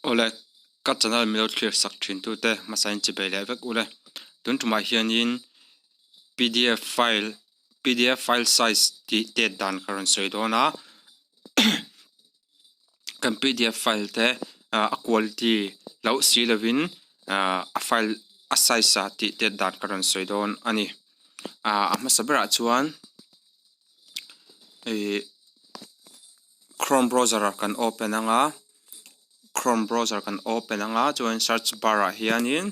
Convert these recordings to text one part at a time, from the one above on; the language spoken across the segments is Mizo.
Awle, ka channel min lo thlir sak thin tute hmasa in chibei leh vek ule. Tun tumah hianin pdf file pdf file size tih tet dan ka rawn sawi dawn a kan pdf file te a quality loh si lovin a file a size ah tih tet dan ka rawn sawi dawn a ni. A hmasa berah chuan ih chrome browser ah kan open anga chrome browser kan open anga chuan search bar ah hianin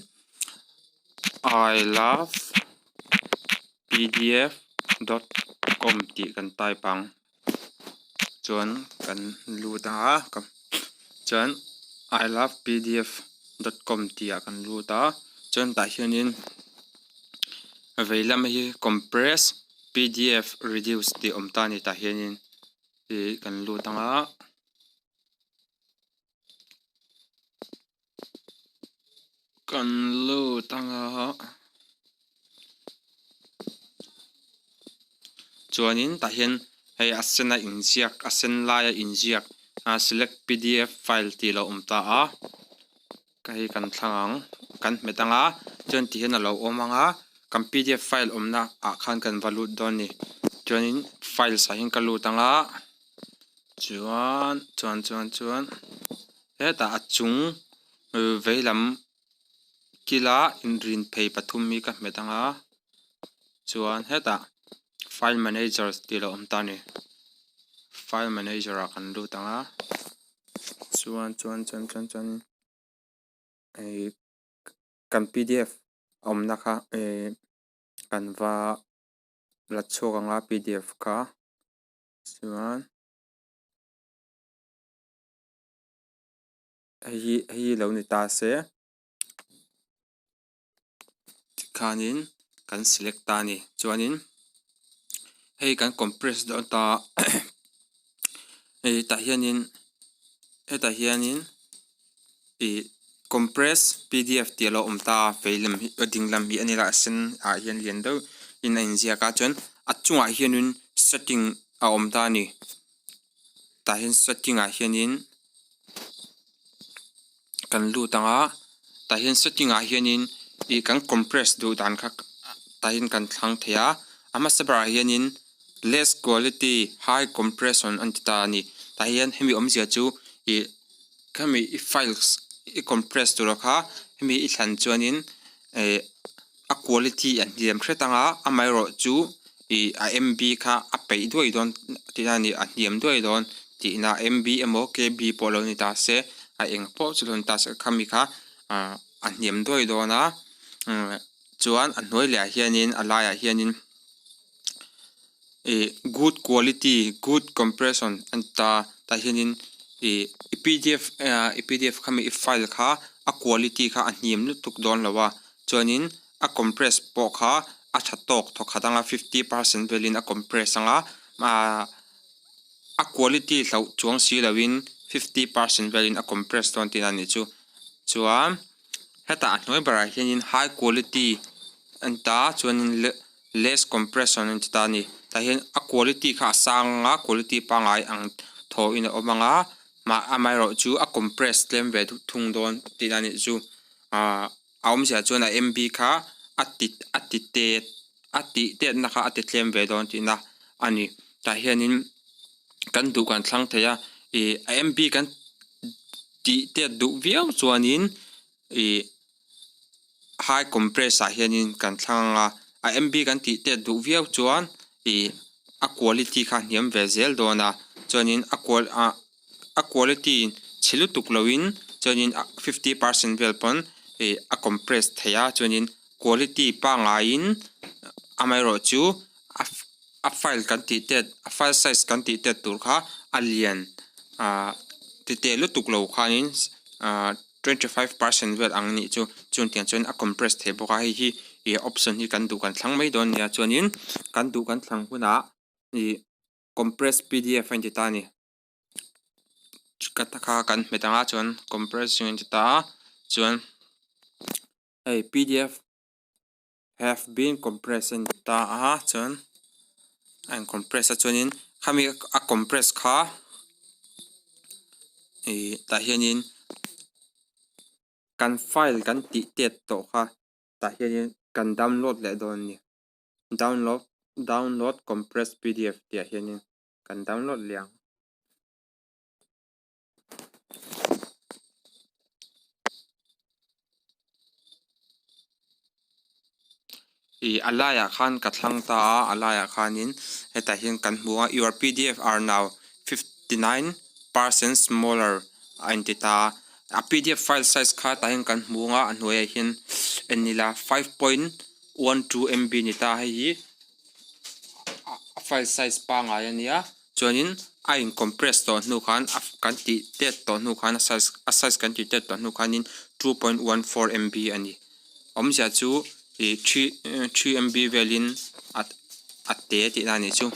I love pdf dot com tih kan type ang chuan kan lut anga chuan I love pdf dot com tih ah kan lut a chuan tah hianin vei lam hi compress pdf reduce tih a awm ta a ni tah hianin ih kan lut anga. Kan lut anga chuanin tah hian hei a sen a inziak a sen laia inziak a select pdf file tih a lo awm ta a ka hei kan thlang ang kan hmet anga chuan ti hian a lo awm anga kan pdf file awmna ah khan kan va lut dawn a ni chuanin files ah hian ka lut anga chuan chuan chuan chuan hetah a chung veilam kila inrin phei pathum hi ka hmet anga chuan hetah file manager tih a lo awm ta a ni file manager ah kan lut ang a chuan chuan chuan chuan chuan ih kan pdf awmna kha ih kan va la chhuak ang a pdf kha chuan. Hei hi hei hi lo ni ta se tikhanin kan select ta a ni chuanin hei kan compress dawn ta hei tah hianin hetah hianin ih compress pdf tih a lo awm ta a vei lam hi a ding lam hi a ni la a sen ah hian lian deuh in a inziak a chuan a chungah hianin setting a awm ta a ni. Tah hian setting ah hianin kan lut ang a tah hian setting ah hianin ih kan compress duh dan kha tah hian kan thlang thei a a hmasa berah hianin less quality high compression an ti ta a ni tah hian hemi awmzia chu ih khami i files i compress tura kha hemi i thlan chuanin ih a quality a hniam hret anga amaherawh chu ih a MB kha a peih duai dawn tihna a ni a hniam duai dawn tihna MB emaw KB pawh lo ni ta se a eng pawh chu lo ni ta se khami kha ah a hniam duai dawn a chuan a hnuai leh ah hianin a laiah hianin ih good quality good compression a ni ta tah hianin ih i pdf ah i pdf khami i file kha a quality kha a hniam lutuk dawn lo a chuanin a compress pawh kha a tha tawk thawkhat anga 50% velin a compress anga ahh a quality hlauh chuang si loin 50% velin a compress dawn tihna a nih chu chuan hetah a hnuai berah hianin high quality a ni ta chuanin less compression a ni ta a ni tah hian a quality kha a sang anga quality pangngai ang thawhin a awm anga mah amaherawhchu chu a compress tlem ve thung dawn tihna a nih chu ahh. A awmzia chuan a MB kha a ti a ti tet a tih tetna kha a ti tlem ve dawn tihna a ni. Tah hianin kan duh kan thlang thei a, ih a MB kan tih tet duh viau chuanin ih high compress ah hianin kan thlang ang a, a MB kan tih tet duh viau chuan ih a quality kha a hniam ve zel dawn a, chuanin a qual ah. a quality chhe lutuk loin chuanin 50% vel pawn ih a compress thei a chuanin quality pangaiin amaherawh chu a a file kan tih tet a file size kan tih tet tur kha a lian ah ti teh lutuk lo khanin ah 25% vel ang nih chu chuan tiang chuan a compress thei bawk a hei hi ih option hi kan duh kan thlang mai dawn nia chuanin kan duh kan thlang hunah ih compress pdf a inti ta a ni. Ka ta kha kan hmet ang a chuan compressing a inti ta a chuan hei pdf have been compressed a inti ta a chuan a in compress a chuanin khami a compress kha ih tah hianin. kan file kan tih tet tawh kha tah hianin kan download leh dawn a ni. Download download compress pdf tih ah hianin kan download leh ang. Ih a laiah khan ka thlang ta a a laiah khanin hetah hian kan hmu a your pdf are now 59 percent smaller a inti ta a a pdf file size kha tah hian kan hmu ang a a hnuaiah hian en ila 5.12 MB ni ta hei hi a file size pangngai a nia chuanin a in compress tawh hnu khan a kan tih tet tawh hnu khan a size a size kan tih tet tawh hnu khanin 2.14 MB a ni. Awmzia chu ih three three MB velin a a te tihna a nih chu.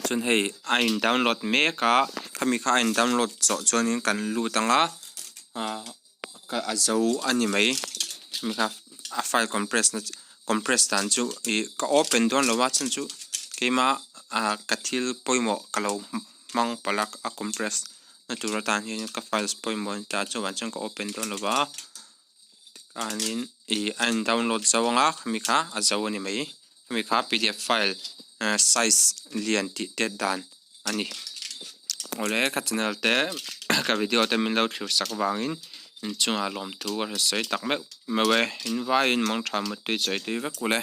Chuan hei a in download mek a khami kha a in download zawh chuanin kan lut ang a ah a zo a ni mai khami kha a file compress na compress dan chu ih ka open dawn lo a chhan chu keima ah ka thil pawimawh ka lo hmang palh a a compress na tur atan hian ka files pawimawh a ni ta chuvang chuan ka open dawn lo va. Tikhanin ih a in download zo ang a khami kha a zo a ni mai khami kha pdf file size lian tih tet dan a ni. Awle ka channel te ka video te min lo thlir sak vangin inchungah lawmthu ka hre sawi tak meuh meuh e in vaiin mangtha mutui chawi tui vek ule.